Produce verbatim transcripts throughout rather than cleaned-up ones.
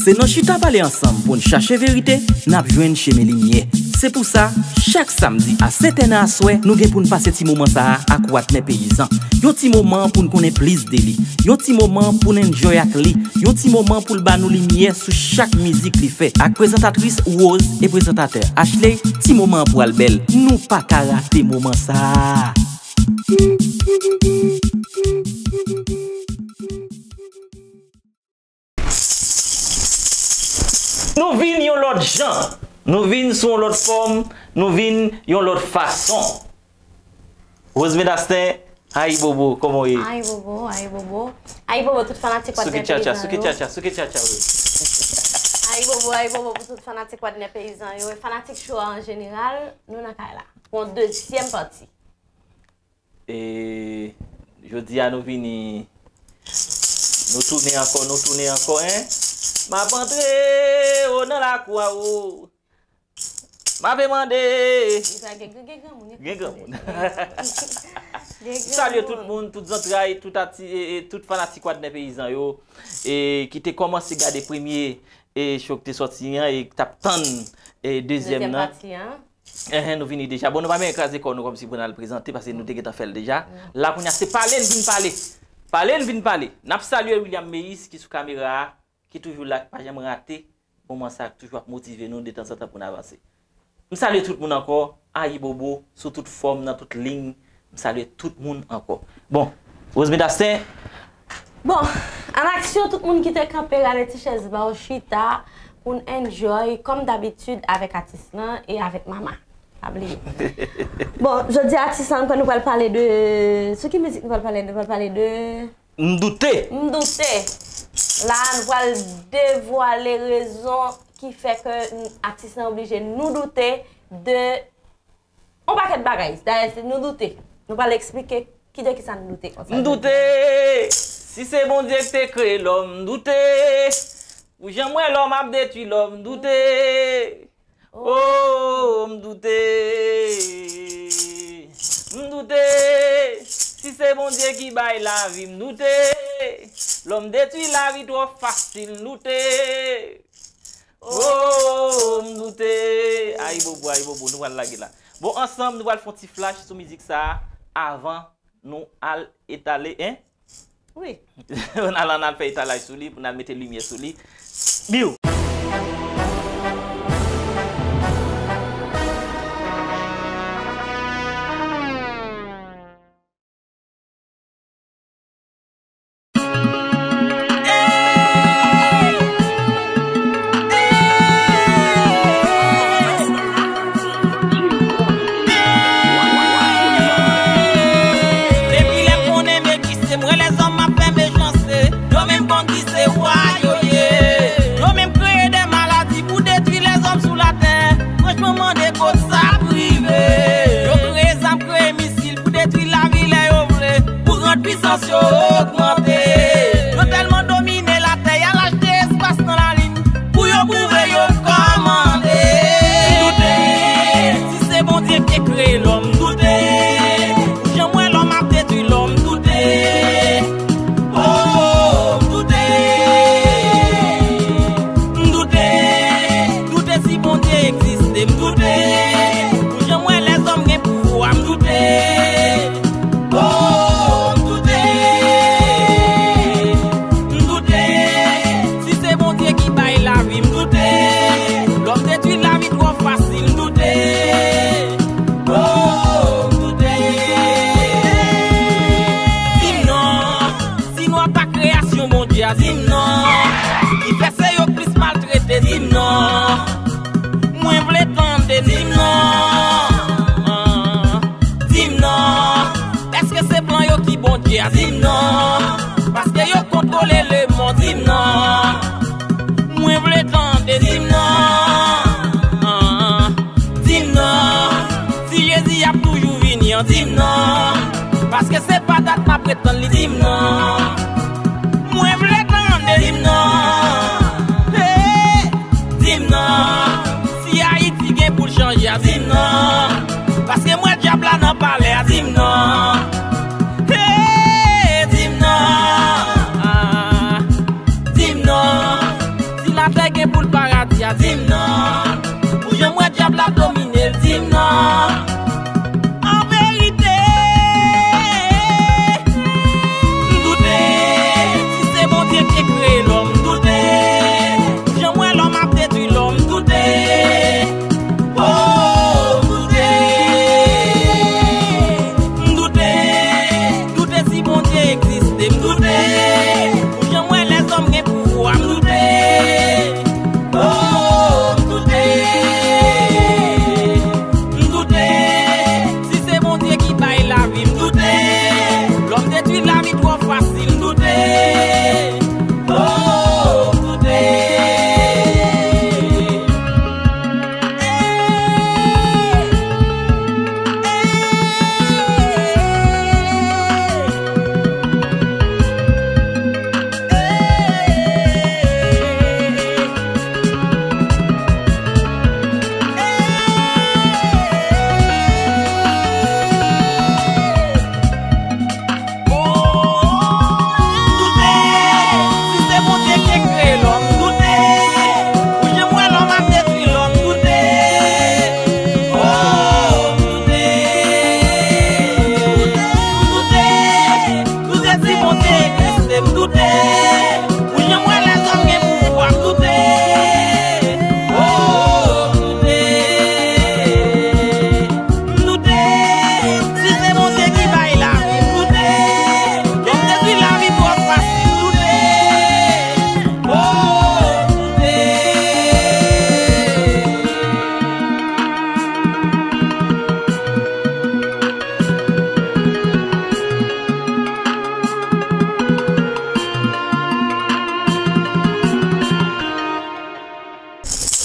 Se nan chita pale ansanm pou n chache verite, n ap jwenn chemen limyè. Se pou sa, chak samdi a sèt è nan aswè, nou gen pou n pase ti moman sa a ak Watnè Peyizan. Yon ti moman pou n konnen plis de li. Yon ti moman pou n enjoy ak li. Yon ti moman pou l ba nou limyè sou chak mizik li fè. Ak prezantatris Rose e prezantatè Ashley, ti moman an pral bèl. Nou pa ka rate moman sa a. Nou vin yon lòt jan. Nou vin sou yon lòt fòm. Nou vin yon lòt fason. Rosemary Dastin, ayibobo, kòman w ye? Ayibobo, ayibobo. Ayibobo, tout fanatik Watnè Peyizan yo. Souke tchatcha, souke tchatcha, souke tchatcha, wi. Ayibobo, ayibobo pou tout fanatik Watnè Peyizan yo. E fanatik show a an jeneral, nou nan kay la. Pou yon dezyèm pati. E jodi a nou vini, nou tounen ankò, nou tounen ankò, en. M ap antre o nan lakou a o. M ape mande. Gen granmoun. Gen granmoun. M salye tout moun, tout zantray, tout ati, e, e, tout fanatik Watnè Peyizan yo, e, ki te kòmanse gade premye, e, show ki te sòti an, e ki t ap tann, e, dezyèm nan. Dezyèm pati an. Enhen, nou vini deja. Bon, nou pa menm kraze kò nou kòmsi pou n al prezante, paske nou te gentan fè l deja. La, kounye a, se pale n vin pale. Pale n vin pale. N ap salye William Meyis ki sou kamera a, ki toujou la, ki pa janm rate moman sa, ki toujou ap motive nou detanzantan pou n avanse. M salye tout moun ankò, ayibobo, sou tout fòm, nan tout liy, m salye tout moun ankò. Bon, Rosemary Dastin. Bon, an aksyon, tout moun ki te kanpe, rale ti chèz ba w, chita, pou n enjoy, kòm dabitid, avèk atis lan e avèk Mama. Pa bliye. Bon, jodi a, atis lan, nou pral pale de, sou ki mizik nou pral pale? Nou pral pale de M doute. M doute. La a, nou pral devwale rezon ki fè ke n-, atis lan oblije nou doute de yon pakèt bagay. Dayè, se nou doute. Nou pral eksplike ki de kisa nou doute konsa. M doute. Si se Bondye ki te kreye lòm, m doute. Pou jan m wè lòm ap detwi lòm, m doute. Oh, m doute. M doute. Si se Bondye ki bay lavi, m doute. Lòm detwi lavi twò fasil, m doute. Oh, m doute. Ayibobo, ayibobo, nou pral lage la. Bon, ansanm, nou pral fè yon ti flash sou mizik sa a avan nou al etale, en? Wi. Ann al, ann al fè etalaj sou li, pou n al mete limyè sou li. Biw! Depi lè m konnen m egziste, m wè lèzòm ap fè mechanste. Yo menm konn ki se wa yo ye. Yo menm kreye de maladi pou detwi lèzòm sou latè. Franchman, mande kot sa ap rive. Yo kreye zam, kreye misil pou detwi lavi lè yo vle, pou rann pwisans yo ogmante. Yo tèlman domine latè, y al achte espas nan lalin pou yo pwouve yo kòmande. M doute, si se Bondye ki te kreye lòm, m doute. Jan m wè lòm ap detwi lòm, m doute. Oh, m doute. M doute. Doute si Bondye egziste, m doute. Pou jan m wè lèzòm gen pouvwa, m doute. Oh, m doute. M doute. Si se Bondye ki bay lavi, m doute. Lòm detwi lavi twò fasil, m doute. Oh, m doute. Di m non. Si nou ap pa kreyasyon Bondye a, di m non. Ki fè se yo k plis maltrete, di m non. Mwen vle tande, di m non. Di m non. Èske se plan yo ki Bondye a? Di m non. Paske yo kontwole lemonn, di m non. Mwen vle tande, di m non. Di m non. Si Jezi ap toujou vini an, di m non. Paske se pa dat m ap ret tann li, di m non. Mwen vle tande, di m non. Hey! Di m non. Si Ayiti gen pou l chanje a, di m non. Paske m wè dyab la nan palè a, di m non. Hey! Di m non. Ah. Pou l paradi a, di m non. Pou jan m wè dyab la domine l, di m non. An verite, m doute. Si se Bondye ki kreye lòm, m doute. Pou jan m wè lòm ap detwi lòm, m doute. Oh, m doute. M doute. M doute si Bondye egziste, m doute. Pou jan m wè lèzòm gen pouvwa, m doute. Oh, m doute. M doute. Si se Bondye ki bay lavi, m doute. Lòm detwi lavi twò fasil, m doute. Oh, m doute. Oh, m doute. Si se Bondye ki kreye lòm, m doute. Pou jan m wè lòm ap detwi lòm, m doute. Oh, m doute. M doute. M doute si Bondye egziste, m doute. Pou jan m wè lèzòm gen pouvwa, m doute. Oh, m doute. M doute, si se Bondye ki bay lavi, m doute. Yo detwi lavi twò fasil, m doute. Oh, m doute.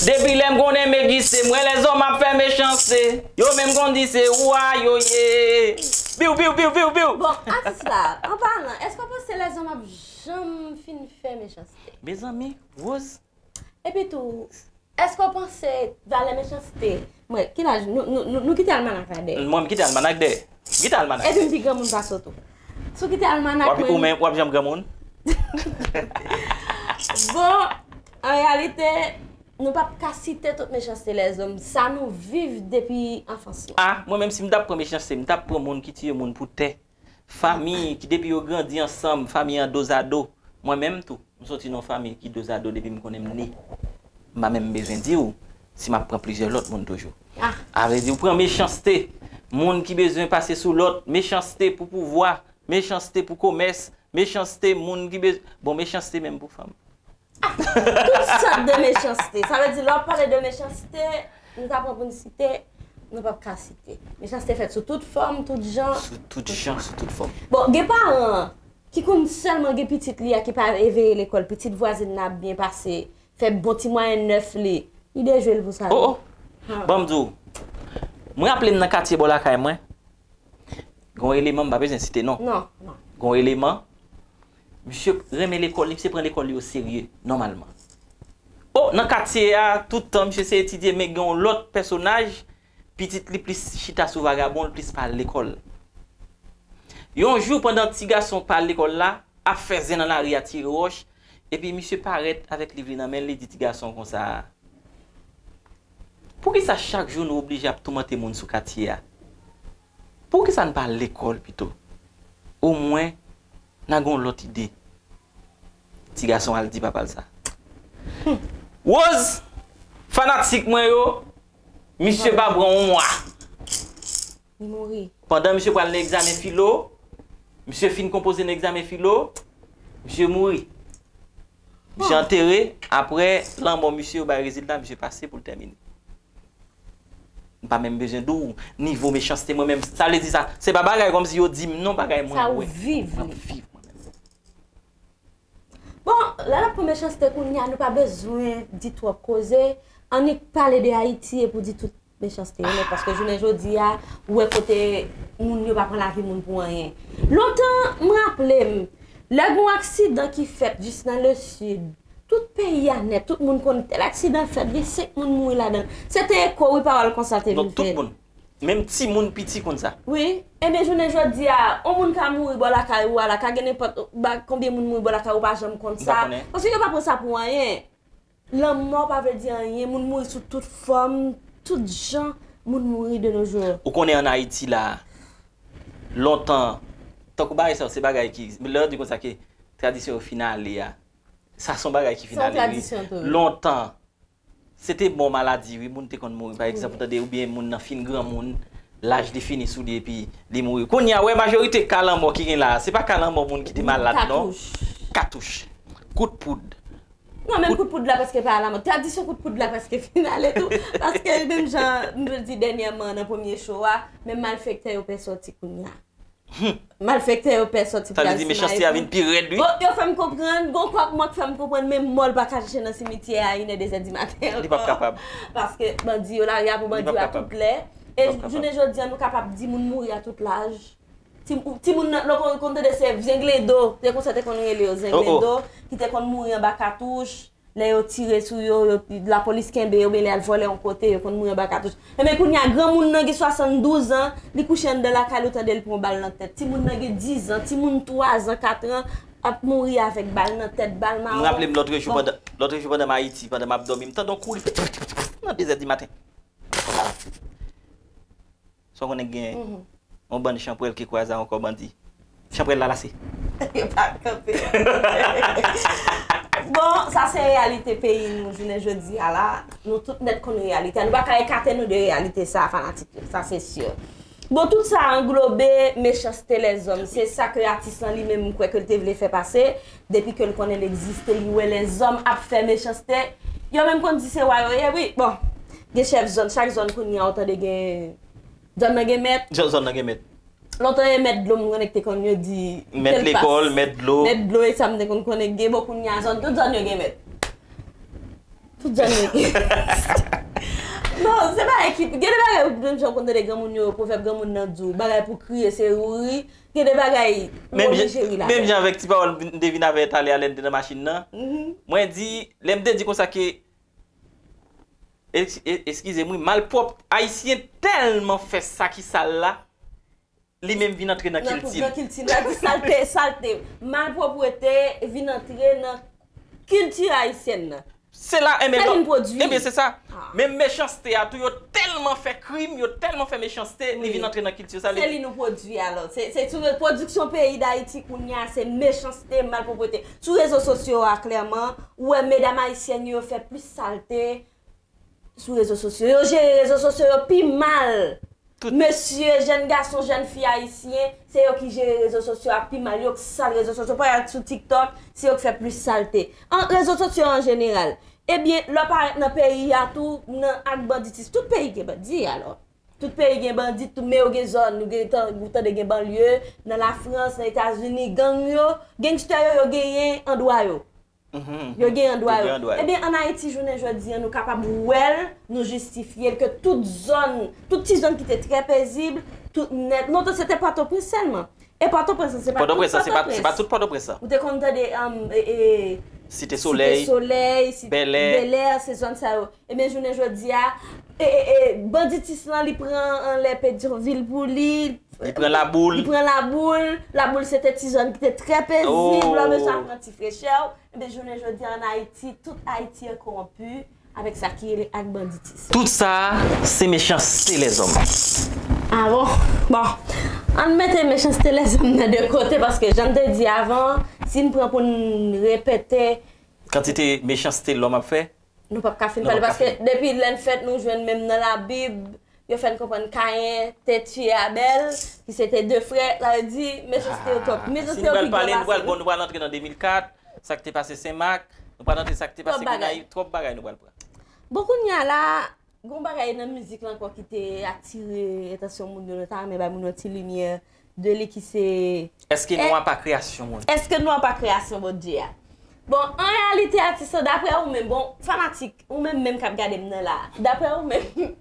Depi lè m konnen m egziste, m wè lèzòm ap fè mechanste. Yo menm konn di se ou a yo ye. Biw, biw, biw, biw, biw. Bon, atis la, an palan, èske w panse lèzòm ap janm fin fè mechanste? Mezanmi, Rose. Epi tou, èske w panse valè mechanste? Mwen, ki laj nou, nou, nou, nou kite almanak la dèyè? Mwen, m kite almanak dèyè. M kite almanak dèyè. Epi m pi granmoun pase w tou. Si w kite almanak, mwen, ou menm, w ap janm granmoun? Bon, an reyalite, nou p ap ka site tout mechanste lèzòm, sa nou viv depi anfans nou. Ah, mwen menm, si m t ap pran mechanste, m t ap pran moun ki tiye moun pou tè. Fanmi ki depi yo grandi ansanm, fanmi an dozado. Mwen menm tou, m soti nan yon fanmi ki dozado depi m konnen m ne. M pa menm bezwen di w si m ap pran plizyè lòt moun toujou. Ah. A vle di, ou pran mechanste, moun ki bezwen pase sou lòt, mechanste pou pouvwa, mechanste pou komès, mechanste moun ki bezwen, bon, mechanste menm pou fanm. Tout sòt de mechanste. Sa vle di, lè w ap pale de mechanste, nou ta pran pou n site, nou p ap ka site. Mechanste fèt sou tout fòm, tout jan. Sou tout jan, sou tout fòm. Bon, gen paran ki konn sèlman gen pitit li a ki pa veye lekòl, pitit vwazin nan ap byen pase, fè bon ti mwayen nèf li, li dejwe l pou sa. Oh, oh. Ha. Ban m di w, mwen raple m nan katye bò lakay mwen, gen yon eleman, m pa bezwen site non. Non, non. Gen yon eleman, misye renmen lekòl li, misye pran lekòl li oserye, nòmalman. O, nan katye a, tout tan misye se etidye, men gen yon lòt pèsonaj, pitit li plis chita sou vagabon, l plis pa al lekòl. Yon jou, pandan ti gason pa al lekòl la, ap fè zen nan lari a, tire wòch, epi misye parèt avèk liv li nan men l, li di ti gason konsa, poukisa chak jou nou oblije ap toumante moun sou katye a? Poukisa n pa al lekòl pito? Omwen, n a gen yon lòt ide. Ti gason al di papa l sa. Rose, fanatik mwen yo, misye pa pran yon mwa. Li mouri. Pandan misye pral nan egzamen filo, misye fin konpoze nan egzamen filo, misye mouri. Misye antere, apre lanmò misye, yo bay rezilta, misye pase pou l tèmine. M pa menm bezwen di w nivo mechanste mwen menm. Sa vle di sa, se pa bagay kòmsi yo di m non, bagay mwen wè. Sa ou viv li. Mwen viv mwen menm. Bon, lè n ap pran mechanste kounye a, nou pa bezwen di twòp koze. Annik pale de Ayiti epi w di tout mechanste yo nèt, paske jounen jodi a, ou wè kote moun yo pa pran lavi moun pou anyen. Lontan, m raple m, lè gen yon aksidan ki fèt jis nan le sid, tout peyi a nèt, tout moun konn tèl aksidan fèt, gen senk moun mouri ladan l. Se te eko, wi, pawòl konsa te vin fèt. Non, tout moun. Menm timoun piti konn sa. Wi. Ebyen, jounen jodi a, yon moun ka mouri bò lakay ou a la, ka gen nenpòt, ba, konbyen moun mouri bò lakay ou, ou pa janm konn sa. M pa konnen. Paske yo pa pran sa pou anyen. Lanmò pa vle di anyen, moun mouri sou tout fòm, tout jan, moun mouri de nos jours. Ou konnen ann Ayiti la, lontan, tankou bagay sa, se bagay ki, lè yo di konsa ke tradisyon yo fin ale a, sa se yon bagay ki fin ale, wi. Lontan, se te mò maladi, wi, moun te konn mouri, pa egzanp, ou tande, oubyen moun nan fin granmoun, laj li fini sou li, epi li mouri. Kounye a, wè, majorite ka lanmò ki gen la, se pa ka lanmò moun ki te malad, non. Katouch. Katouch. Kout poud. Non, menm kout poud la prèske pa alamòd. Tradisyon kout poud la prèske fin ale tou. Paske menm jan m te di dènyèman nan premye show a, menm malfektè yo pè sòti kounye a. Malfektè yo pè sòti plas Mayi. Sa vle di mechanste a vin pi rèd, wi. Bon, yo fè m konprann, gon kwak mwen k fè m konprann, menm mò l pa ka chèche nan simityè a inè, dezè di maten ankò. Li p ap kapab. Paske bandi yo lage a pou bandi yo a tout lè. E jounen jodi a, nou kapab di moun mouri a tout laj. Ti, timoun nan, nou konn, konn tande se zenglendo, se konsa te konn rele yo, zenglendo, ki te konn mouri anba katouch, lè yo tire sou yo, yo, lapolis kenbe yo, oubyen lè y al vòlè yon kote, yo konn mouri anba katouch. Enben, kounye a, granmoun nan gen swasanndouz an, li kouche anndan lakay li, ou tande l pran bal nan tèt. Timoun nan gen diz an, timoun twazan, katran, ap mouri avèk bal nan tèt, bal mawon. M raple m lòt jou pandan, lòt jou pandan m Ayiti, pandan m ap dòmi, m tande yon kou, li fè nan dezè di maten. Sa w konnen gen yon bann chanpwèl ki kwaze a yon kò bandi. Chanpwèl la lase. Yo pa kanpe. Bon, sa se reyalite peyi nou jounen jodi a la. Nou tout nèt konn reyalite a. Nou pa ka ekate nou de reyalite sa, fanatik yo. Sa se si. Bon, tout sa anglobe mechanste lèzòm. Se sa ke atis lan li menm, m kwè ke l te vle fè pase. Depi ke l konnen l egziste, li wè lèzòm ap fè mechanste. Yo menm konn di se wa yo ye, wi. Bon, gen chèf zòn, chak zòn kounye a, ou tande gen Zòn nan gen mèt. Zòn, zòn nan gen mèt. Lontan e mèt dlo m konnen ki te konn yo di. Mèt lekòl, mèt dlo. Mèt dlo e sa m te konn konnen gen bon kounye a zòn, tout zòn yo gen mèt. Tout zòn yo gen. Non, se pa ekip. Gen de bagay ou menm jan w konn tande granmoun yo, pwovèb granmoun nan di w, bagay pou kriye se ri, gen de bagay ou oblije ri ladan. Menm jan avèk ti pawòl m te vin avè talè a lè n te nan machin nan. Mwen di, lè m te di konsa ke Eskize m, wi, malpwòp ayisyen tèlman fè sa ki sal la, li menm vin antre nan kilti l. Nan kilti l, la di salte, salte, malpwòpte vin antre nan kilti ayisyèn nan. Se la, enben, sa li n pwodui. Enben, se sa. Menm mechanste a tou, yo tèlman fè krim, yo tèlman fè mechanste, li vin antre nan kilti yo. Se li nou pwodui, alò. Se, se tou pwodiksyon peyi Dayiti kounye a, se mechanste, malpwòpte. Sou rezo sosyo a, klèman, ou wè medam ayisyèn yo fè plis salte sou rezo sosyo. Yo jere rezo sosyo yo pi mal. Mesye, jèn gason, jèn fi ayisyen, se yo ki jere rezo sosyo a pi mal. Yo k sal rezo sosyo. Pa egzanp, sou TikTok, se yo k fè plis salte. An, rezo sosyo an jeneral. Ebyen, lè w parèt nan peyi a tou, nan ak banditis, tout peyi gen bandi, alò. Tout peyi gen bandi, tout, men yo gen zòn, nou gen tan, ou tande gen banlye, nan Lafrans, nan Etazini, gang yo, gangstè yo, yo genyen andwa yo. Yo gen andwa yo. Ebyen, ann Ayiti, jounen jodi a, nou kapab wè l, nou jistifye l, ke tout zòn, tout ti zòn ki te trè pezib, tout nèt. Lontan, se te Pòtoprens sèlman. E Pòtoprens lan, se pa tout Pòtoprens. Pòtoprens lan, se pa, se pa tout Pòtoprens lan. Ou te konn tande, um, e, e, Site Solèy, Site Solèy, Site Bèlè. Bèlè, se zòn sa yo. Ebyen, jounen jodi a, e, e, e, banditis lan, li pran anlè Petyonvil pou li. Li pran Laboul. Li pran Laboul. Laboul, se te ti zòn ki te trè pezib. Lè w bezwen pran ti frechè w. Ebyen, jounen jodi a, ann Ayiti, tout Ayiti an kowonpi avèk sa ki rele ak banditis. Tout sa, se mechanste lèzòm. Ah bon? Bon. Ann mete mechanste lèzòm nan de kote, paske jan n te di avan, si n pran pou n repete. Kantite mechanste lòm ap fè, nou p ap ka fin pale, paske depi lè n fèt, nou jwenn menm nan Labib, yo fè n konprann Kayen te tiye Abèl, ki se te de frè, sa vle di, mechanste yo twòp. Mechanste yo pi gran pase. Si n pral pale, nou pral, bon, nou pral antre nan de mil kat, sa k te pase Senmak, nou pral antre sa k te pase Gonayiv, twòp bagay nou pral pran. Bon, kounye a la, gon bagay nan mizik la ankò ki te atire entansyon moun yo, nou ta renmen bay moun yo ti limyè de li ki se. Èske nwa pa kreyasyon moun? Èske nwa pa kreyasyon Bondye a? Bon, an reyalite, atis lan, daprè ou menm, bon, fanatik, ou menm menm k ap gade m nan la, daprè ou menm,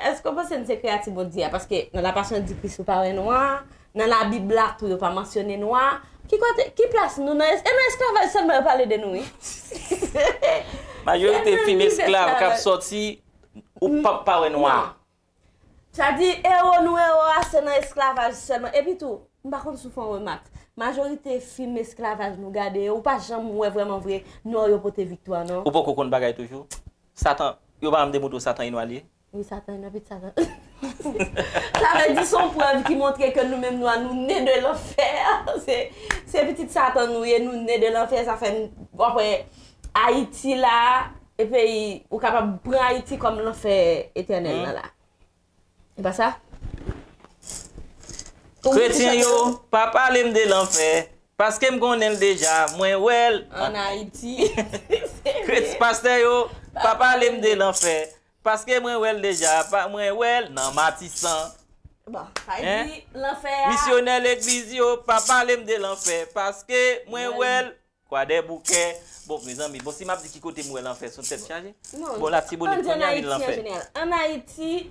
èske w panse n se kreyati Bondye a? Paske nan La Passion di Christ ou pa wè nwa, nan Labib la tou yo pa mansyone nwa. Ki kote, ki plas nou nan es-, e nan esklavaj sèlman yo pale de nou, wi. Majorite fim esklav k ap sòti, ou p ap pa wè nwa. Sa di, ewo nou ewo a, se nan esklavaj sèlman. Epi tou, m pa konn si w fè yon remak. majorite fim esklavaj nou gade yo, ou pa janm wè vrèman vre nwa yo pote viktwa, non. Ou poko konn bagay toujou? Satan, yo pa janm demontre w Satan e nwa li ye? Wi, Satan e nwa, pitit Satan. Sa vle di se yon prèv ki montre ke nou menm nwa, nou ne de lanfè. Se, se pitit Satan nou ye, nou ne de lanfè. Sa fè n, w ap wè Ayiti la, e peyi, ou kapab pran Ayiti kòm lanfè etènèl lan la. E pa sa? Kretyen yo, pa pale m de lanfè, paske m konnen l deja, mwen wè l. An Ayiti. Kret-, pastè yo, pa pale m de lanfè, paske mwen wè l deja, pa, mwen wè l nan Matisan. Bon, sa vle di lanfè a. Misyonè legliz yo, pa pale m de lanfè, paske mwen wè l Kwadèboukè. Bon, mezanmi, bon, si m ap di ki kote m wè lanfè, se yon tèt chaje. Non, bon, Latibonit, kounye a vin lanfè. An Ayiti,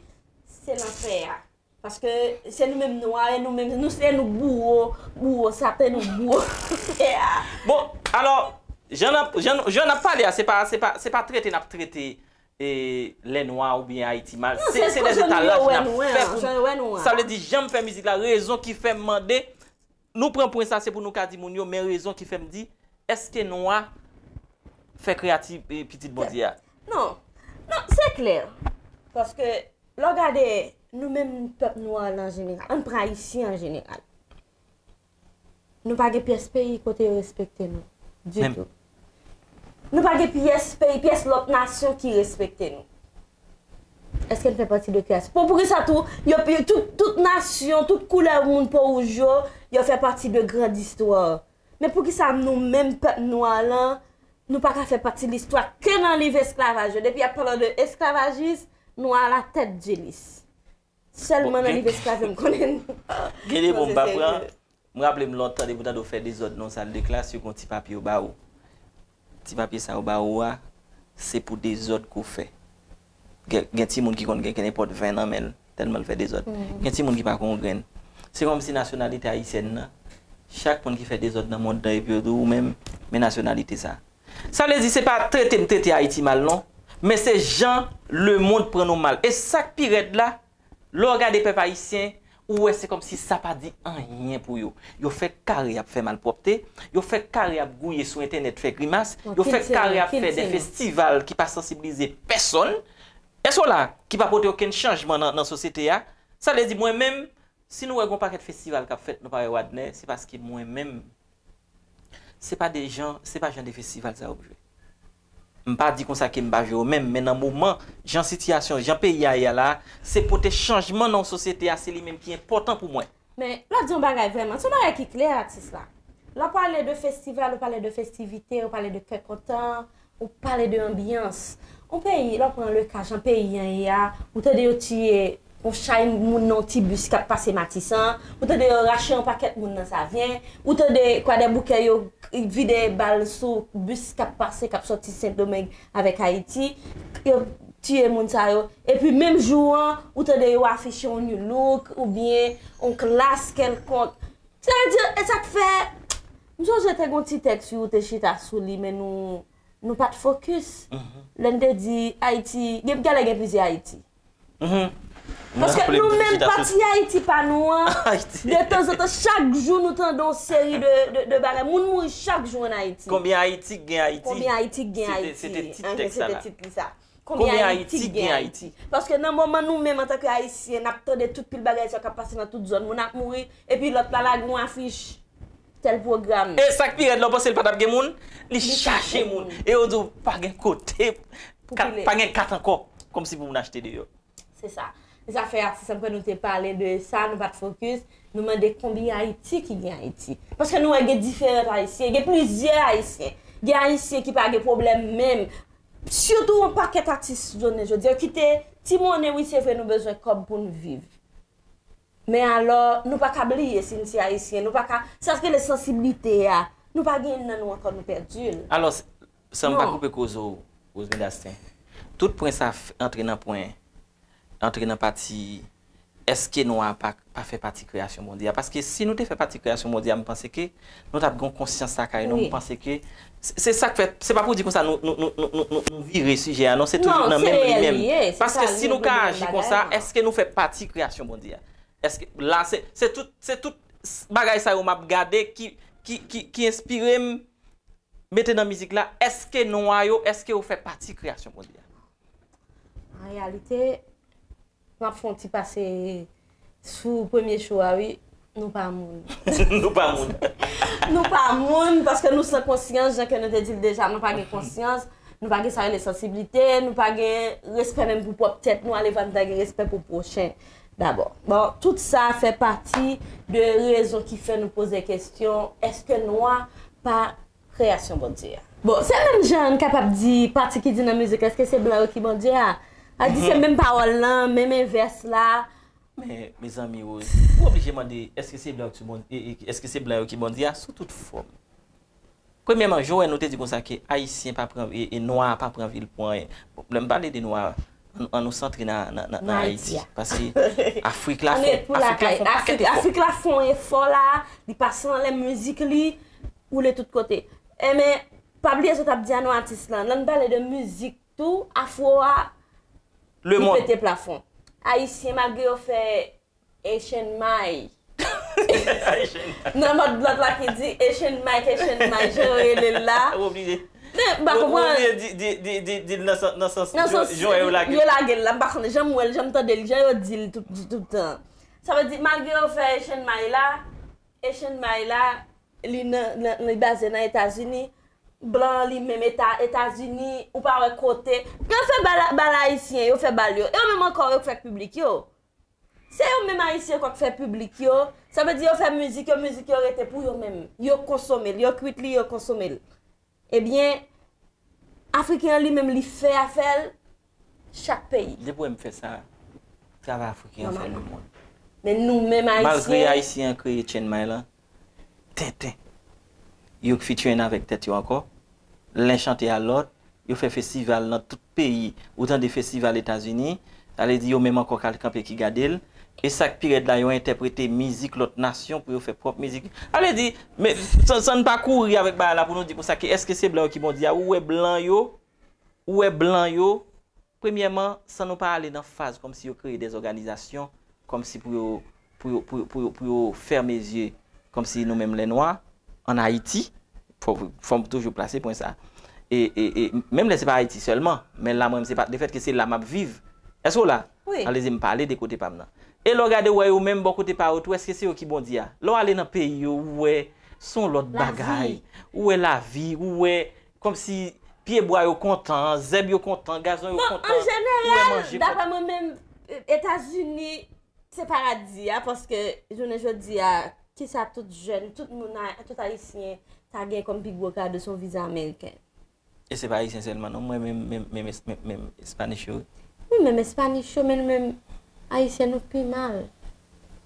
se lanfè a. Paske se nou menm nwa, e nou menm, nou se nou bouwo, bouwo Satan, nou bouwo lanfè a. Bon, alò, jan n ap, jan, jan n ap pale a, se pa, se pa, se pa trete n ap trete e, lè nwa oubyen Ayiti mal. Non, se, se se de koze nou etalaj yo wè n ap nwa, fè pou jan yo wè nwa. Sa vle di, jan m fè mizik la, rezon ki fè m mande, nou pran pwen sa, se pou nou ka di moun yo, men rezon ki fè m di, èske nwa fè kreyati, e, pitit Bondye a? Non. Non, se klè. Paske, lè w gade, nou menm pèp nwa an jeneral, ann pran Ayisyen an jeneral. Nou pa gen pyès peyi kote yo respekte nou. Ditou. Nou pa gen pyès peyi, pyès lòt nasyon ki respekte nou. Èske n fè pati de kreyasyon? Bon, poukisa tou, yo, yo, tout, tout nasyon, tout koulè moun po wouj yo, yo fè pati de grand istwa? Men poukisa nou menm pèp nwa lan, nou pa ka fè pati listwa ke nan liv esklavaj yo? Depi y ap pale de esklavajis, nou alatèt di lis. Sèlman nan liv esklav yo m konnen. Gen de mo m pa pran. M raple m lontan depi w tande w fè dezòd nan yon sal de klas, yo gen yon ti papye yo ba ou. Ti papye sa yo ba ou a, se pou dezòd ke w fè. Gen, gen timoun ki konn gen, gen nenpòt ven nan men l, tèlman l fè dezòd. Gen timoun ki pa konn yon grenn. Se kòmsi nasyonalite ayisyèn nan, chak moun ki fè dezòd nan mond nan, epi yo di w menm, men nasyonalite sa. Sa vle di, se pa trete m trete Ayiti mal, non, men se jan lemonn pran nou mal. E sa k pi rèd la, lè w gade pèp ayisyen, ou wè se kòmsi sa pa di anyen pou yo. Yo fè kare ap fè malpwòpte, yo fè kare ap gouye sou entènèt fè grimas, yo fè kare ap fè de festival ki pa sansibilize pèsonn, èske w la, ki pa pote okenn chanjman nan, nan sosyete a. Sa vle di, mwen menm, si nou wè gen yon pakèt festival k ap fèt, nou pa wè Wadner, se paske mwen menm, se pa de jan, se pa jan de festival sa yo m jwe. M pa di konsa ke m pa jwe yo menm, men nan moman, jan sitiyasyon, jan peyi a ye a la, se pote chanjman nan yon sosyete a, se li menm ki enpòtan pou mwen. Men, l ap di yon bagay vrèman, se yon bagay ki klè, atis la. Lè w pale de festival, ou pale de festivite, ou pale de kè kontan, ou pale de anbyans. Yon peyi, lè w pran le ka jan peyi an ye a, ou tande yo tiye yon chay moun nan yon ti bis k ap pase Matisan, ou tande yo rache yon pakèt moun nan Savyen, ou tande Kwadèboukè yo vide bal sou bis k ap pase, k ap sòti Sendomeng avèk Ayiti, yo tiye moun sa yo. Epi menm jou an, ou tande yo afiche yon Nu Look oubyen yon klas kèlkonk. Sa vle di, e sa k fè, m sonje te gen yon ti tèks wi, ou te chita sou li, men nou, nou pa t fokis. Lè n te di Ayiti, gen, genlè gen plizyè Ayiti. Paske nou menm pati Ayiti pa nou an, de tanzantan, chak jou nou tande yon seri de, de, de bagay. Moun mouri chak jou ann Ayiti. Konbyen Ayiti k gen Ayiti? Konbyen Ayiti k gen Ayiti? Se te, se te tit tèks la. Konbyen Ayiti k gen Ayiti? Paske nan moman nou menm antanke Ayisyen, n ap tande tout pil bagay sa k ap pase nan tout zòn, moun ap mouri, epi lòt la lage yon afich, tèl pwogram. E sa k pi rèd, lè w panse l pa t ap gen moun, li chache moun. E yo di w pa gen kote, pa gen kat ankò, kòmsi pou moun achte deyò. Se sa. E sa fè atis an, nou te pale de sa, nou pa t fokis, nou mande konbyen Ayiti ki gen Ayiti. Paske nou wè gen diferan Ayisyen, gen plizyè Ayisyen. Gen Ayisyen ki pa gen pwoblèm menm. Sitou yon pakèt atis jounen jodi a, yo kite ti monnen, wi, se vre, nou bezwen kòb pou n viv. Men alò, nou pa ka bliye si n se Ayisyen, nou pa ka, sa k rele sansiblite a, nou pa gen nan nou ankò, nou pèdi l. Alò, s-, san m pa koupe koze w, Rosemary Dastin, tout pwen sa f-, antre nan pwen, antre nan pati, èske nwa pa, pa fè pati kreyasyon Bondye a? Paske si nou te fè pati kreyasyon Bondye a, m panse ke nou t ap gen yon konsyans lakay nou, m panse ke se, se sa k fè, se pa pou di konsa nou, nou, nou vire sijè a, non, se toujou nan menm li menm. Paske si nou ka aji konsa, èske nou fè pati kreyasyon Bondye a? Èske la, se, se tout, se tout, bagay sa yo m ap gade ki, ki, ki, ki enspire m mete nan mizik la, èske nwa yo, èske yo fè pati kreyasyon Bondye a? An reyalite, m ap fè yon ti pase sou premye show a, wi. Nou pa moun. Nou pa moun. Nou pa moun, paske nou san konsyans, jan ke nou te di l deja, nou pa gen konsyans, nou pa gen sa rele sansiblite, nou pa gen respè menm pou pwòp tèt nou, alevwa nou ta gen respè pou pwochen dabò. Bon, tout sa fè pati de rezon ki fè nou poze kesyon, èske nwa pa kreyasyon Bondye a? Bon, se menm jan n kapab di pati ki di nan mizik, èske se blan yo ki Bondye a? A di se menm pawòl lan, menm envès la. Men, mezanmi, ou, ou oblije mande, èske se blan yo ki Bondye, èske se blan yo ki Bondye a sou tout fòm? Premyèman, Joel, nou te di konsa ke Ayisyen pa pran, e, e nwa pa pran vil pou anyen. Bon, lè m pale de nwa, an, an nou santre nan, nan, nan, nan Ayiti. Paske Afrik la fè, Afrik la fè yon pakèt efò. Afrik la fè yon efò la, li pase anlè mizik li, woule tout kote. Enben, pa bliye sa w t ap di a non atis lan. Lè n pale de mizik tou, afro a, li pete plafon. Ayisyen, malgre yo fè Asian May. Nan mòd lòt la ki di Asian May, Asian May, jan yo rele l la. Ou oblije. Men, m pa konprann. Ou oblije di, di, di, di, di l nan sans, nan sans jan yo lage l. Yo lage l la, m pa konnen jan m wè l, jan m tande l, jan yo di l tout, tout tan. Sa vle di, malgre yo fè Asian May la, Asian May la, li nan, nan, li baze nan Etazini, blan li menm Eta, Etazini, ou pa wè kote. Yo fè bal, bal ayisyen, yo fè bal yo. Yo menm ankò, yo k fè piblik yo. Se yo menm Ayisyen ankò k fè piblik yo. Sa vle di yo fè mizik yo, mizik yo rete pou yo menm. Yo konsome l, yo kwit li, yo konsome l. Ebyen, Afriken an li menm li fè afè l chak peyi. Depi w wè m fè sa, travay Afriken an fè lemonn. Men nou menm Ayisyen. Malgre Ayisyen an kreye Chenmay lan, tenten. Yo k fiturn avèk tèt yo ankò. Len chante a lòt, yo fè festival nan tout peyi. Ou tande festival Etazini, sa vle di yo menm ankò k al kanpe ki gade l. E sa k pi rèd la, yo entèprete mizik lòt nasyon pou yo fè pwòp mizik. Sa vle di, men, san, san n pa kouri avèk bagay la pou nou di konsa ke èske se blan yo ki Bondye a, ou wè blan yo, ou wè blan yo, premyèman, san nou pa ale nan faz kòmsi yo kreye dèzòganizasyon, kòmsi pou yo, pou yo, pou yo, pou yo, pou yo fèmen zye, kòmsi nou menm lè nwa, ann Ayiti, fò, fò m toujou plase pwen sa. E, e, e, menm lè se pa Ayiti sèlman, men la mwen, se pa, lefètke se la m ap viv. Èske w la? Wi. Alezi m pale de kote pa m nan. E lè w gade, w wè yo menm bò kote pa yo tou, èske se yo ki Bondye a? Lè w ale nan peyi yo, ou wè, se yon lòt bagay. Ou wè lavi, ou wè, kòmsi pye bwa yo kontan, zèb yo kontan, gazon yo kontan. Bon, an jeneral, dapre mwen menm, Etazini se paradi a, paske jounen jodi a, kisa tout jèn, tout moun, tout Ayisyen ta gen kòm pi gwo kado, se yon viza ameriken. E se pa Ayisyen sèlman, non, mwen menm, menm, menm, menm Espanish yo. Wi, menm Espanish yo, men nou menm Ayisyen, nou pi mal.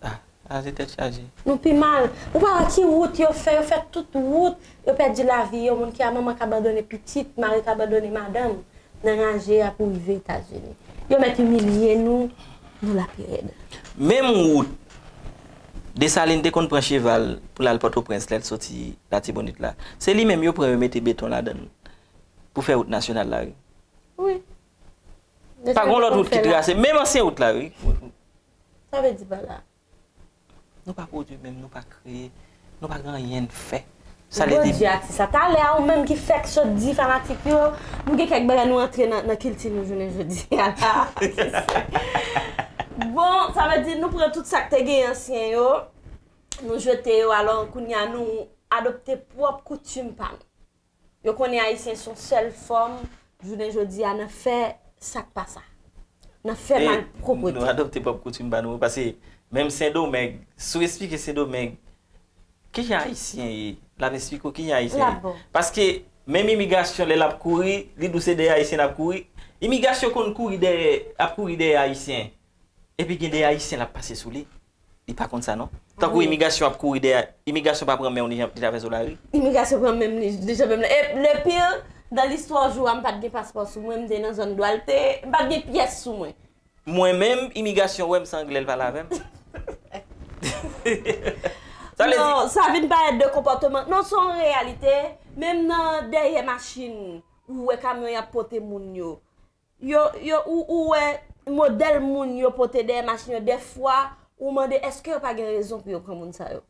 Ah, ah, se tèt chaje. Nou pi mal. Ou pa wè ki wout yo fè, yo fè tout wout, yo pèdi lavi yo, moun ki a manman k abandone pitit, mari k abandone madanm, nan raje a pou rive Etazini. Yo mèt imilye nou, nou la pi rèd. Menm wout Desalin te konn pran cheval pou l al Pòtoprens lè l soti Latibonit la. Se li menm yo pran yo mete beton ladan l pou fè wout nasyonal la, wi. Wi. Pa gen yon lòt wout ki trase, menm ansyen wout la, wi. Sa vle di pa la. Nou pa pwodui menm, nou pa kreye, nou pa gen anyen n fè. Sa vle di. Bondye atis sa. Talè a ou menm ki fèk sot di fanatik yo, nou gen kèk bagay nou antre nan, nan kilti nou jounen jodi a la. Bon, sa vle di nou pran tout sa k te gen ansyen yo, nou jete yo, alò kounye a nou adopte pwòp koutim pa nou. Yo konnen Ayisyen se yon sèl fòm, jounen jodi a, nan fè sa k pa sa. Nan fè malpwoprete. Nou adopte pwòp koutim pa nou, paske menm Sendomeng, si w esplike Sendomeng kijan Ayisyen ye, l ap esplike w kijan Ayisyen ye. Paske menm imigrasyon, lè l ap kouri, li di w se dèyè Ayisyen l ap kouri. Imigrasyon konn kouri dèyè, ap kouri dèyè Ayisyen. Epi gen de Ayisyen l ap pase sou li. Li pa konn sa non. Tankou imigrasyon ap kouri dèyè, imigrasyon pa pran men w li jan li traverse w lari. Imigrasyon pran men m li li jan men m la. E le pire, dans l'histoire jou a m pa t gen paspò sou mwen, m te nan zòn Dwalte, m pa t gen pyès sou mwen. Mwen menm, imigrasyon wè m se anglè l pale avè m. Sa vle di. Non, sa vin parèt de konpòteman. Non, se yon reyalite. Menm nan dèyè machin, ou wè kamyon y ap pote moun yo. Yo, yo, ou, ou wè modèl moun yo pote dèyè machin yo, dèfwa, ou mande èske yo pa gen rezon pou yo pran moun sa yo.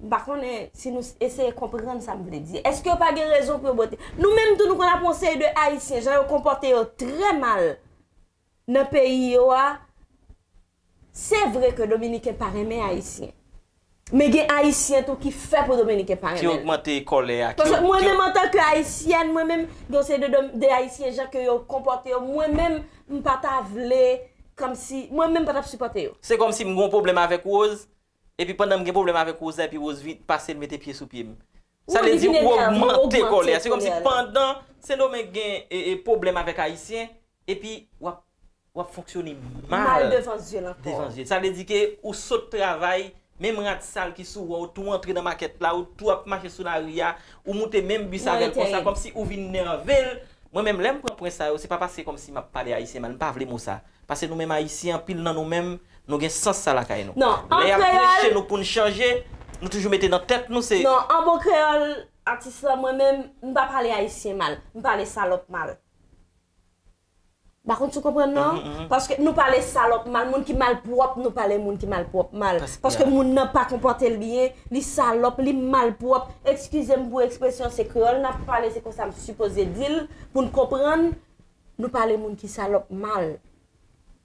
M pa konnen si nou eseye konprann sa m vle di. Èske yo pa gen rezon pou yo bote? Nou menm tou nou konn ap yon seri de Ayisyen, jan yo konpòte yo trè mal nan peyi yo a. Se vre ke Dominiken pa renmen Ayisyen. Men gen Ayisyen tou ki fè pou Dominiken pa renmen l. Ki ogmante kòlè a. Paske mwen menm antanke Ayisyèn, mwen menm, gen yon seri de, de, de Ayisyen, jan ke yo konpòte yo, mwen menm, m pa ta vle, kòmsi, mwen menm pa t ap sipòte yo. Se kòmsi m gen yon pwoblèm avèk Rose, epi pandan m gen pwoblèm avèk Rose la, epi Rose vin pase l mete pye sou pye m. Sa vle di ou ogmante kòlè a. Se kòmsi pandan Sendomeng gen e, e, pwoblèm avèk Ayisyen, epi w ap, w ap fonksyone mal devan zye l ankò. Devan zye l. Sa vle di ke ou sot travay, menm rad sal ki sou ou an, ou tou antre nan makèt la, ou tou ap mache sou lari a, ou moute menm bis avè l konsa, kòmsi ou vin nève l. Mwen menm, lè m pran pwen sa yo, se pa paske kòmsi m ap pale ayisyen mal, m pa vle mo sa. Paske nou menm ayisyen, anpil nan nou menm, nou gen sans sa lakay nou. Non, an kreyòl. Lè y ap preche nou pou n chanje, nou toujou mete nan tèt nou se. Non, an bon kreyòl, atis la, mwen menm, m pa pale ayisyen mal, m pale salòp mal. M pa konn si w konprann non. Paske nou pale salòp mal, moun ki malpwòp, nou pale moun ki malpwòp mal. Paske moun nan pa konpòte l byen, li salòp, li malpwòp. Eskize m pou ekspresyon, se kreyòl n ap pale, se konsa m sipoze di l, pou n konprann. Nou pale moun ki salòp mal.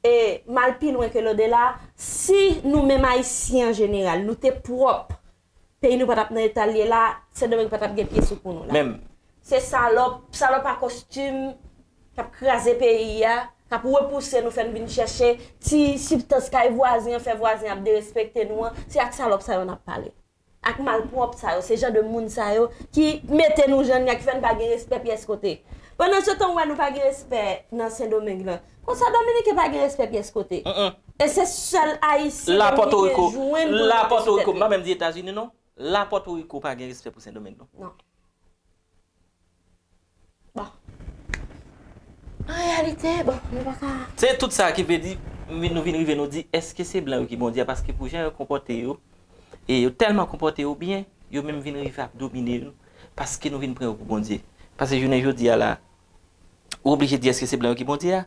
E m al pi lwen ke lodela, si nou menm Ayisyen an jeneral, nou te pwòp, peyi nou pa t ap nan eta l ye la, Sendomeng pa t ap gen pye sou kou nou la. Menm. Se salòp, salòp a kostim, k ap kraze peyi a, k ap repouse nou, fè n vin chèche ti sibstans kay vwazen an, fè vwazen ap derespekte nou an, se ak salòp sa yo n ap pale. Ak malpwòp sa yo, se jan de moun sa yo ki mete nou jan n ye a, ki fè n pa gen respè pyès kote. Pandan se tan, ou wè nou pa gen respè nan Sendomeng lan. Konsa, Dominiken pa gen respè pyès kote. E se sèl Ayisyen ki gen jwenn pou l monte sou tèt li. La Pòtoriko, m pa menm di Etazini non. La Pòtoriko pa gen respè pou Sendomeng non. Non. Bon. An reyalite, bon, nou pa ka. Se tout sa ki vle di, nou vin rive, nou di, èske se blan yo ki Bondye a? Paske pou jan yo konpòte yo, e yo tèlman konpòte yo byen, yo menm vin rive ap domine nou, paske nou vin pran yo pou Bondye. Paske jounen jodi a la, ou oblije di, èske se blan yo ki Bondye a?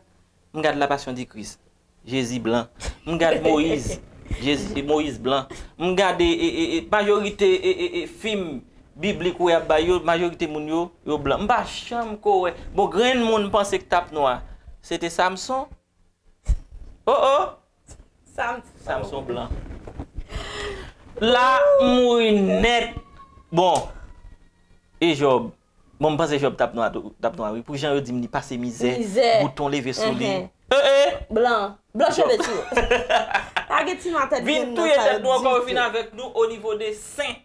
M gad La Passion du Christ. Jezi blan. M gad Moyiz. Jezi, Moyiz blan. M gade e, e, e, majorite e, e, e, fim biblik ou wè y ap bay yo, majorite moun yo, yo blan. M pa janm ko wè. Bon, grenn moun m panse k t ap nwa, se te Samson. Oh, oh! Samson. Samson blan. La, m mouri nèt. Bon. E Jòb. Bon, m panse Jòb t ap nwa tou, t ap nwa, wi. Pou jan yo di m li pase mizè, bouton leve sou li. Eh, eh! Blan. Blan cheve tou. Pa gen ti nwa tèt grenn nan sa yo ditou. Vin touye tèt nou ankò, yo fin avèk nou o nivo de Sen.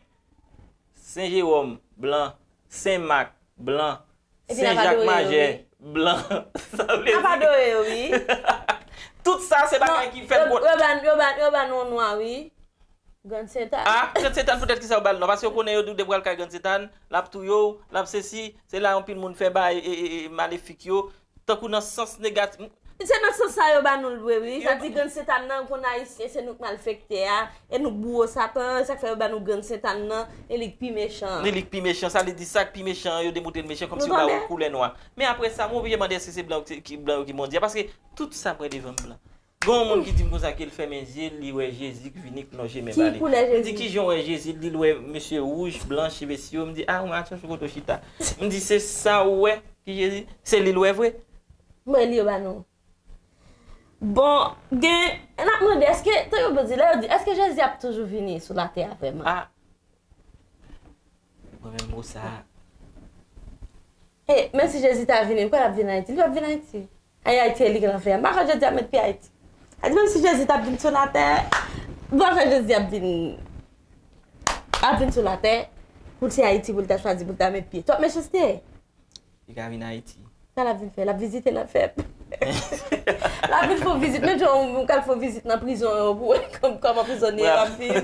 Sen Jewòm, blan. Sen Mak, blan. Sen Jak Majè, blan. Sa vle di. N ap adore yo, wi. Tout sa, se bagay ki fèt. Yo, yo ban, yo ban, yo ban nou nwa, wi. Grann Sentàn. Ah, Grann Sentàn, poutèt kisa yo ba l non? Paske yo konnen yo di w depi w al kay Grann Sentàn, l ap touye w, l ap sesi, se la anpil moun fè bay e, e, e, malefik yo, tankou nan sans negatif. Se nan sans sa yo ba nou l vre, wi. Sa di Grann Sentàn nan, ou konn Ayisyen, se nou k malfektè a, e nou k bouwo Satan, e sa k fè yo ba nou Grann Sentàn nan, e li k pi mechan. E li k pi mechan, sa vle di sa k pi mechan an, yo demontre l mechan, kòmsi yo ba yo koulè nwa. Men apre sa, mwen oblije mande èske se blan ki, blan yo ki Bondye a, paske tout sa pran devan m blan. Gen yon moun ki di m konsa ke l fèmen zye l, li wè Jezi k vini k lonje men ba li. M di, "Kijan w wè Jezi?" Li di l wè mesye wouj, blan, cheve siwo. M di, "A, ou machè, sou kote w chita?" M di, "Se sa ou wè ki Jezi? Se li l wè vre?" Mwen li yo ba nou. Bon, gen, n ap mande, èske, tan yo di, lè yo di, èske Jezi ap toujou vini sou latè a vrèman? A, Mwen menm mo sa. E, menm si Jezi ta vini, ou kwè l ap vin Ayiti? Li p ap vin Ayiti. Ay, Ayiti e li k nan fè a. M pa kwè Jezi ap met pye Ayiti. Sa di menm si Jezi t ap vin sou latè, m pa kwè Jezi ap vin, ap vin sou latè pou l se Ayiti pou l ta chwazi pou l ta met pye. Twòp mechanste. Li ka vin Ayiti. Sa l ap vin fè? L ap vizite, l ap fè. L ap vin fè yon vizit. Menm jan w ka al fè yon vizit nan prizon yo pou wè kòm, kòman prizonye yo ap viv.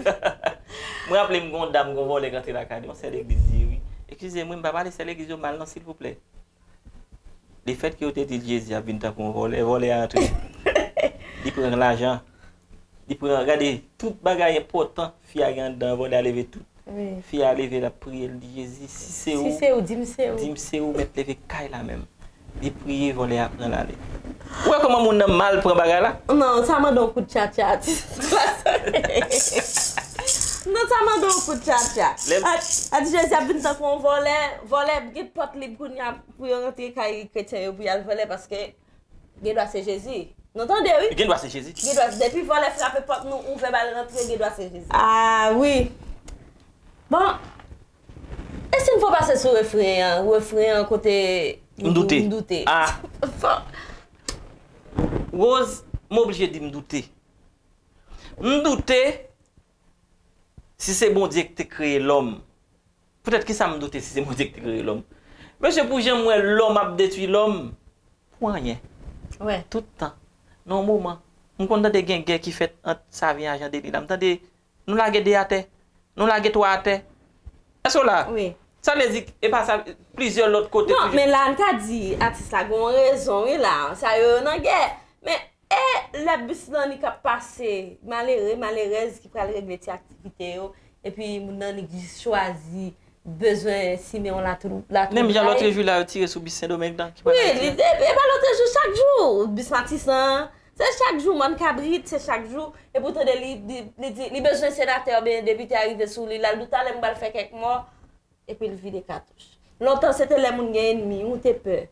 Mwen raple m gen yon dam, gen yon vòlè k antre lakay li, yon sè legliz li ye, wi. Eskize m, wi, m pa pale sè legliz yo mal non, silvouplè. Lefètke yo te di l Jezi ap vin tankou yon vòlè, vòlè a antre. Li pran lajan. Li pran, gade, tout bagay enpòtan fi a gen anndan an, vòlè a leve tout. Wi. Fi a leve, l ap priye, l di, "Jezi, si se ou, si se ou, di m se ou, di m se ou, mèt leve kay la menm." Li priye, vòlè a pran l ale. Ou wè kòman moun nan mal pran bagay la? Non, sa mande yon kout tchatcha. Nan sa mande yon kout tchatcha. Lè m- Ati Jezi ap vin tankou yon vòlè. Vòlè gen pòt lib kounye a pou yo rantre kay kretyen yo pou y al vòlè paske gen dwa se Jezi. Nou tande, wi. Gen dwa se Jezi. Gen dwa, depi vòlè frape pòt nou, ouvè ba l rantre, gen dwa se Jezi. Ah, wi. Bon, e si n fò pase sou refren an, refren an kote m doute. M doute. Ah. Rose, m oblije di m doute. M doute si se Bondye ki te kreye lòm. Poutèt ki sa m doute si se Bondye ki te kreye lòm? Mesye, pou jan m wè lòm ap detwi lòm, pou anyen. Wè. Tout tan. Nan yon moman, m konn tande gen gè ki fèt ant Savyen ak Jan Deni la. M tande nou lage de atè, nou lage twa atè. Èske w la? Wi. Sa vle di, e pa sa, plizyè lòt kote. Non, men la, n ka di, atis la gen yon rezon, wi, la. Sa yo, yo nan gè. Men, e lè bis lan li k ap pase, malere, malerèz ki pral regle ti aktivite yo, epi moun nan li jis chwazi bezwen simen yon latou, latou. Menm jan lòtrejou la, yo tire sou bis Sendomeng lan, ki pral Ayiti. Wi, li, e, e pa lòtrejou, chak jou, bis Matisan, se chak jou, mòn kabrit, se chak jou. Epi w tande li, li, li di, li bezwen senatè oubyen depite a rive sou li, l al di w talè m pral fè kèk mò, epi l vide katouch. Lontan, se te lè moun gen enmi, ou te pè.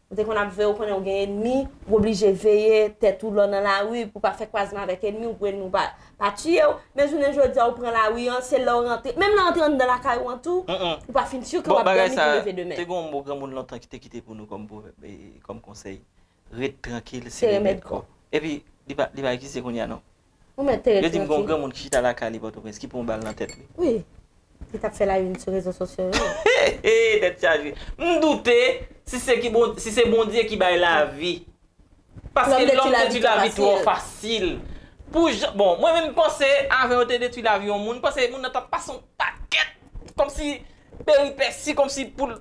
Ou te konn ap veye, ou konnen ou gen enmi, ou oblije veye tèt ou lè w nan lari pou pa fè kwazman avèk enmi w, pou enmi w pa, pa tiye w. Men jounen jodi a, ou pran lari an, se lè w rantre. Menm lè w rantre anndan lakay ou an tou, ou pa fin si ke w ap dòmi pou leve demen. Te gen yon mo granmoun lontan ki te kite pou nou kòm pwovèb, e, kòm konsèy. Ret trankil, se remèd kò. Epi, li pa, li pa egziste kounye a, non. Ou mèt te ret trankil. Yo di m gen yon granmoun ki chita lakay li Pòtoprens, ki pran yon bal nan tèt li. Wi. Li t ap fè la une sou rezo sosyo yo. He, he, tèt chaje. M doute si se ki bon, si se Bondye ki bay lavi. Paske lòm detwi lavi twò fasil. Pou jan, bon, mwen menm m panse, avan yo te detwi lavi yon moun, m panse moun nan t ap pase yon pakèt, kòmsi peripesi, kòmsi pou l,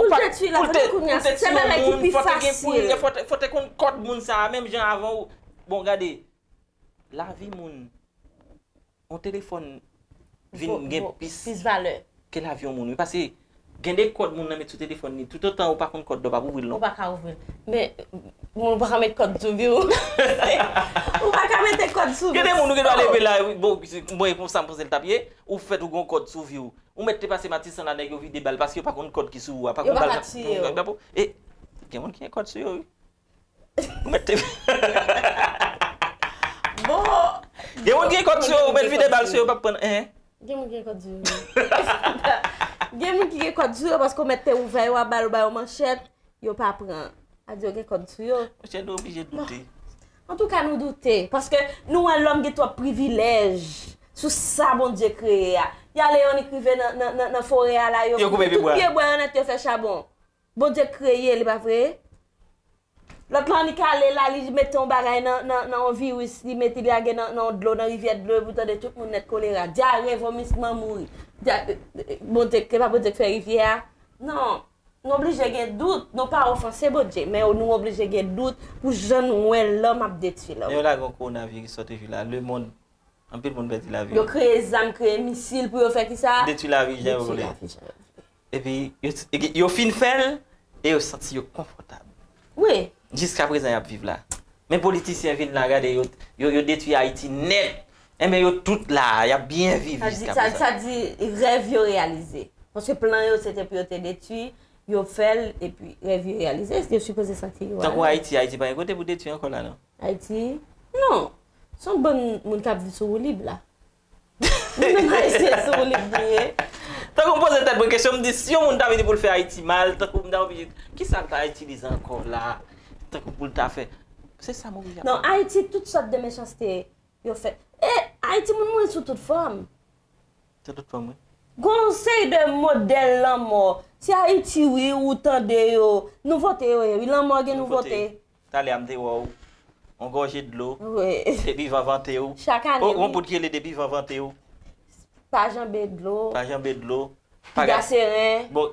pou l detwi lavi l kounye a, se bagay ki pi fasil. Fò te gen pou l, fò te, fò te konn kòd moun sa a, menm jan avan ou. Bon, gade, lavi moun, yon telefòn vin gen plis valè ke lavi yon moun, wi. Paske gen de kòd moun nan met sou telefòn li, toutotan ou pa konn kòd la, ou p ap ouvri l, non. Ou pa ka ouvri l. Men, moun ou pa ka met kòd sou vi w. Ou pa ka mete kòd sou vi w. Gen de moun ou gen dwa leve la, wi, bon, bon, e konsa m panse l t ap ye, ou fèt ou gen yon kòd sou vi w. Ou mèt te pase Matisan la, nèg yo vide bal, paske yo pa konn kòd ki sou ou a, pa konn bal k ap, e, gen moun ki gen kòd sou yo, wi. Ou mèt te Bon. Gen moun gen kòd sou yo, ou mèt vide bal sou yo, p ap pran, en. Gen moun gen kòd sou yo. Gen moun ki gen kòd sou yo, paske ou mèt te ouvè yo a bal, ou ba yo manchèt, yo pa pran. A di yo gen kòd sou yo. Monchè, nou oblije doute. Antouka, nou doute, paske nou wè lòm gen twòp privilèj sou sa Bondye kreye a. Y ale annik rive nan, nan, nan, nan forè a la, yo koupe tout pye bwa yo nèt, yo fè chabon. Bondye kreye, li pa vre? Lòt lan annik ale la, li mete yon bagay nan, nan, nan yon viris, li mete, li lage nan, nan yon dlo, nan rivyè dlo, epi w tande tout moun nèt kolera. Dyare, vomisman, mouri. Dya-, Bondye, se pa Bondye k fè rivyè a? Non. Nou oblije gen dout, nou pa ofanse Bondye, men nou oblije gen dout pou jan nou wè lòm ap detwi lòm. Men yo lage yon kowonaviris lòt jou la, lemonn, anpil moun pèdi lavi yo. Yo kreye zam, kreye misil pou yo fè kisa? Detwi lavi jan yo vle. Detwi lavi jan yo vle. Epi, yo, yo fin fè l, e yo santi yo konfòtab. Wi. Jiska prezan, y ap viv la. Men politisyen vin la, gade, yo, yo, yo detwi Ayiti nèt. Enben, yo tout la, y ap byen viv jiska prezan. Sa di, sa, sa di, rèv yo reyalize. Paske plan yo, se te pou yo te detwi, yo fè l, epi rèv yo reyalize, yo sipoze santi yo alèz. Tankou Ayiti, Ayiti pa gen kote pou detwi ankò la, non. Ayiti, non. Se yon bann moun k ap viv sou woulib la. Nou menm Ayisyen sou woulib nou ye. Tankou m poze tèt mwen kesyon, m di, si yon moun ta vini pou l fè Ayiti mal, tankou m ta oblije, kisa l ta itilize ankò la? Tankou pou l ta fè. Se sa m oblije ap. Non, Ayiti, tout sòt de mechanste yo fèt. E Ayiti, moun mouri sou tout fòm. Sou tout fòm, wi. Gon yon seri de modèl lanmò. Se Ayiti, wi, ou tande yo. Nouvote yo ye, wi. Lanmò gen nouvote. Talè a m te wè w, yon gòje dlo, wi, depi van vante w. Chak ane, wi. Yon poud ki rele depi van vante w. Pa janbe dlo. Pa janbe dlo. Piga seren. Bon,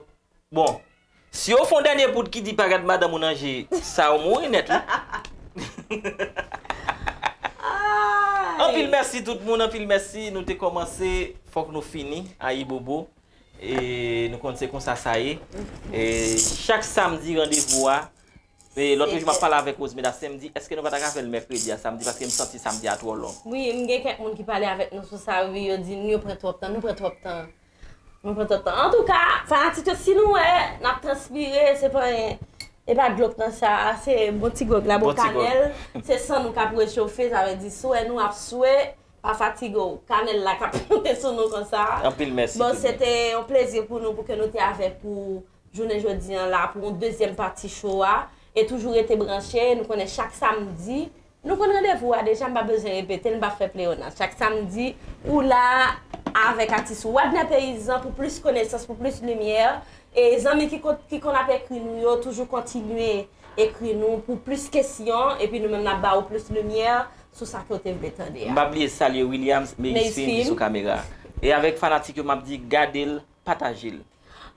bon. Si w fè yon dènye poud ki di pa gad madanm ou nan je, sa ou mouri nèt, wi. Ay. Anpil mèsi tout moun, anpil mèsi. Nou te kòmanse, fòk nou fini. Ayibobo. E nou konn se konsa sa ye. E chak samdi, randevou a, E lòt jou m ap pale avèk Rosemeda, se m di, èske nou pa ta ka fè l mèkredi a samdi, paske m santi samdi a twò long. Wi, m gen kèk moun ki pale avèk nou sou sa, wi, yo di nou yo pran twòp tan, nou pran twòp tan. Nou pran twòp tan. Antouka, fanatik yo, si nou wè n ap transpire, se pa anyen. E pa dlo k nan sa a, se bon ti gwòg la, bon kanèl. Se san nou k ap rechofe, sa vle di si w wè nou ap swe, pa fatige w. Kanèl la k ap monte sou nou konsa. Anpil mèsi. Bon, se te yon plezi pou nou, pou ke nou te avèk ou jounen jodi an la pou yon dezyèm pati show a. E toujou rete branche, nou konnen chak samdi, nou konn randevou a deja, m pa bezwen repete l, m pa fè pleyonas. Chak samdi, ou la avèk atis ou. Wadner Peyizan pou plis konesans, pou plis limyè. E zanmi ki, kon- ki konn ap ekri nou yo, toujou kontinye ekri nou pou plis kesyon, epi nou menm n ap ba ou plis limyè sou sa ke w te vle tande a. M pa bliye salye Williams Meyis Film ki sou kamera. E avèk fanatik yo, m ap di gade l, pataje l.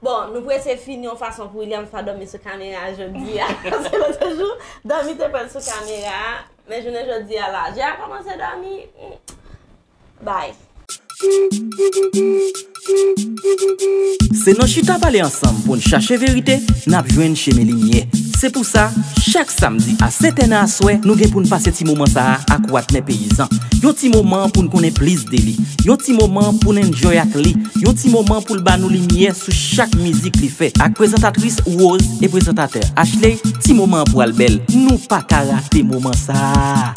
Bon, nou prese fini yon fason pou Williams pa dòmi sou kamera jodi a. Paske lòt jou, dòmi te pran l sou kamera. Men jounen jodi a la, Jay a kòmanse dòmi. Hmm. Bay. Se nan chita pale ansanm pou n chache verite, n ap jwenn chemen limyè. Se pou sa, chak samdi a sèt è nan aswè, nou gen pou n pase ti moman sa a ak Wadner Peyizan. Yon ti moman pou n konnen plis de li. Yon ti moman pou n enjoy ak li. Yon ti moman pou l ba nou limyè sou chak mizik li fè. Ak prezantatris Rose e prezantatè Ashley, ti moman an pral bèl. Nou pa ka rate moman sa a.